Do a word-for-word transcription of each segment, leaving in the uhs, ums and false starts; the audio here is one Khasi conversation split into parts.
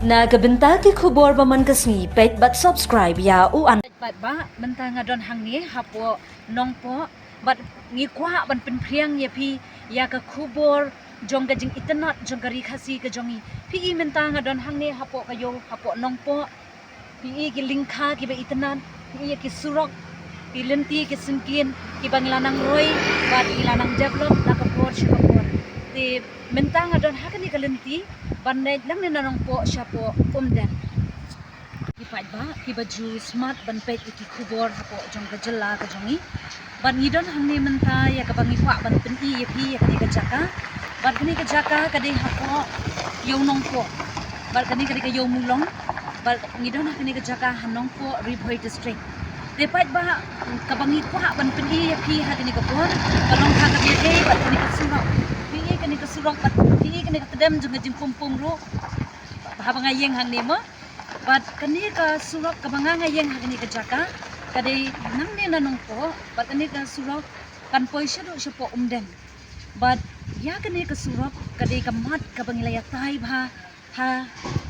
Na ka bynta ki khubor ba man ka sngi, peit bad subscribe ïa u an. Bad ba mynta nga don hangne hapoh Nongpoh, bad ngi kwah ban pynphriang ïa phi ïa ka khubor jong ka jingitynnad jong ka Ri Khasi ka jong ngi. Phi i mynta nga don hangne hapoh ka ïew hapoh Nongpoh. Phi i ki lyngkha kiba itynnad, phi i ki surok, ki lynti ki syngkien kiba ngi la nang roi bad ngi la nang develop na ka por sha ka por. Te mynta nga don ha kane ka lynti ban leit nangne na Nongpoh shapoh Umden. Ki paidbah kiba ju smat ban peit ïa ki khubor hapoh jong ka jylla ka jong ngi. Bad ngi don hangne mynta ïa kaba ngi kwah ban pyni ïa phi ïa kane ka jaka. Bad kane ka jaka ka dei hapoh ïew Nongpoh. Bad kane ka dei ka ïew Mulong. Bad ngi don ha kane ka jaka ha Nongpoh, Ri Bhoi District. Te paidbah, kaba ngi kwah ban pyni ïa phi ha kane ka por ka long ha kaba ïadei bad kane ka surok. Phi i kane ka surok bad phi i kane ka tdem jong ka jingpum pum ruh. Haba nga ïeng hangne mo. Bad kane ka surok kaba nga nga ïeng ha kane ka jaka ka dei nangne na Nongpoh, bad kane ka surok kan poi shaduh shapoh Umden. Bad ïa kane ka surok ka dei ka mat kaba ngi la ïatai bha ha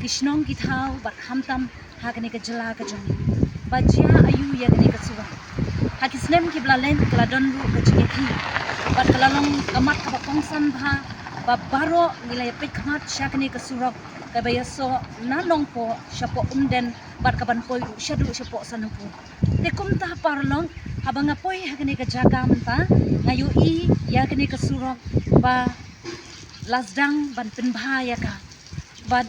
ki shnong ki thaw bad khamtam ha kane ka jylla ka jong ngi. Bad jia aiu ïa kane ka surok? Ha ki snem kiba la leit ka la don ruh ka jingïakhih bad ka la long ka mat kaba kongsan bha, ba baroh ngi la ïapeit khmat sha kane ka surok kaba ïasoh na Nongpoh shapoh Umden bad kaban poi ruh shaduh shapoh Sanapur. Te kumta paralok, haba nga poi ha kane ka jaka mynta, nga ïohi ïa kane ka surok ba la sdang ban pynbha ïa ka. Bad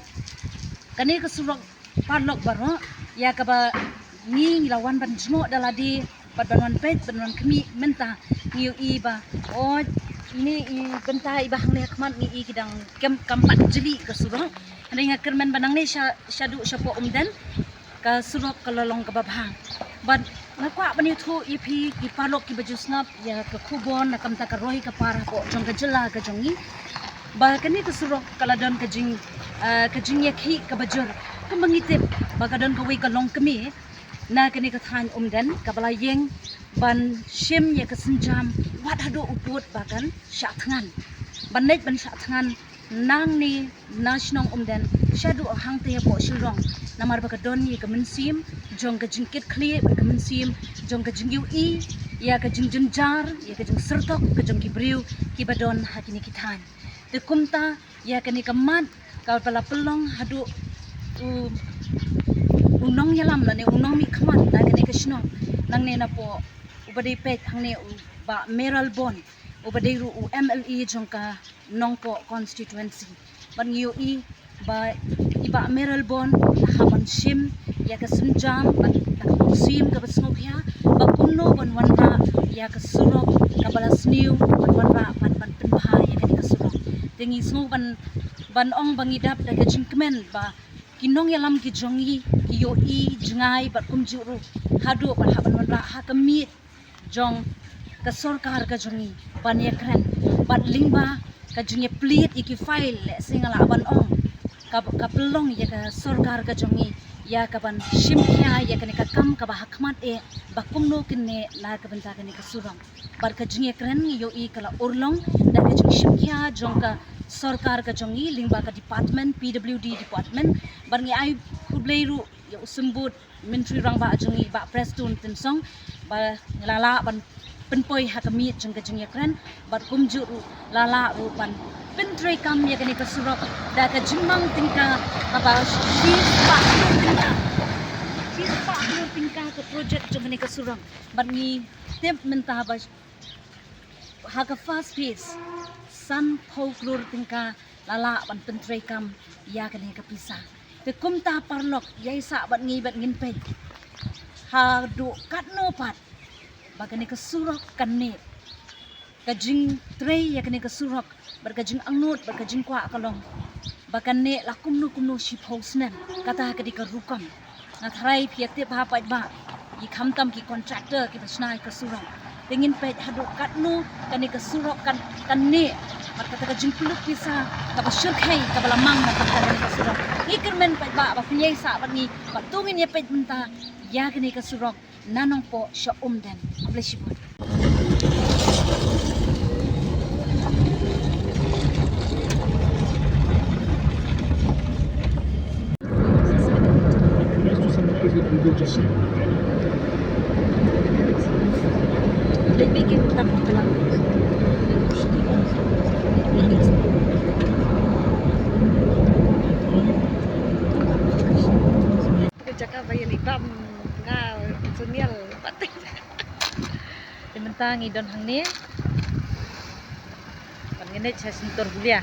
kane ka surok paralok baroh ïa kaba ngi ngi la wan ban jngoh da lade bad ban wan peit ban wan khmih mynta, ngi ïohi ba, oh, ngi i bynta iba hangne ha khmat ngi i ki dang kem kam pat jylliew ka surok. Hynrei nga kyrmen ba nangne sha, shaduh shapoh Umden ka surok ka la long kaba bha. Bad nga kwah ban ïathuh ïa phi ki paralok kiba ju sngap ïa ka khubor na ka bynta ka roi ka par hapoh jong ka jylla ka jong ngi, ba kane ka surok ka la don ka jing, ah, ka jingïakhih kaba jur. Kumba ngi tip ba ka don kawei ka longkmie na kane ka thaiñ Umden kaba la ïeng ban shim ïa ka sienjam wat haduh u pud ba kan shah thngan. Ban leit ban shah thngan nangne na shnong Umden shaduh hangtei hapoh Shillong, namar ba ka don ïa ka mynsiem jong ka jingkitkhlieh bad ka mynsiem jong ka jingïohi ïa ka jingjynjar, ïa ka jingsyrtok ka jong ki briew kiba don ha kine ki thaiñ. Te kumta ïa kane ka mat kaba la pynlong haduh u, u nongïalam lane u nongmihkhmat na kane ka shnong, nangne napoh uba dei peit hangne u Bah Mayralborn, uba dei ruh u M L A jong ka Nongpoh constituency. Bad ngi ïohi ba i Bah Mayralborn la hap ban shim ïa ka sienjam bad na ka mynsiem kaba sngewkhia ba kumno ban wanrah ïa ka surok kaba la sniew, ban wanrah bad ban pynbha ïa kane ka surok. Te ngi sngew ban, ban ong ba ngi dap da ka jingkmen ba ki nongïalam ki jong ngi ki ïohi jngai bad kumjuh ruh haduh ban hap ban wanrah ha ka miet jong ka sorkar ka jong ngi ban ïakren bad lyngba ka jingïaplie ïa ki file, lehse nga lah ban ong ka, ka pynlong ïa ka sorkar ka jong ngi ïa kaban shim khia ïa kane ka kam kaba ha khmat eh ba kumno kane na ka bynta kane ka surok. Bad ka jingïakren ngi ïohi ka la urlong da ka jingshim khia jong ka sorkar ka jong ngi lyngba ka department, P W D department. Bad ngi ai khublei ruh ïa u symbud Myntri Rangbah jong ngi Bah Prestone Tynsong ba la lah ban pynpoi ha ka miet jong ka jingïakren bad kumjuh ruh la lah ruh ban pyntreikam ïa kane ka surok da ka jingmang tyngka kaba shispah klur tyngka. Shispah klur tyngka ka project jong kane ka surok. Bad ngi tip mynta ba ha ka first phase sanphew klur tyngka la lah ban pyntreikam ïa kane ka pisa. Te kumta paralok, ïai sah bad ngi bad ngin peit haduh katno pat ba kane ka surok kan neh. Ka jingtrei ïa kane ka surok bad ka jingangnud bad ka jingkwah ka long ba kan neh la kumno kumno shiphew snem. Kata ka dei ka rukom. Nga tharai phi ïa tip ha paidbah, ki khamtam ki contractor kiba shna ïa ka surok. Te ngin peit haduh katno kane ka surok kan, kan neh bad kata ka jingpynlut pisa kaba shyrkhei kaba la mang na kata kane ka surok. Ngi kyrmen paidbah ba phin ïai sah bad ngi bad to ngin ïa peit mynta ïa kane ka surok na Nongpoh sha Umden. Khublei shibun. Ka jaka ba ïa leh bam nga Sunial pat. Te mynta ngi don hangne. Ban ngi neh sha Sentor Bulia.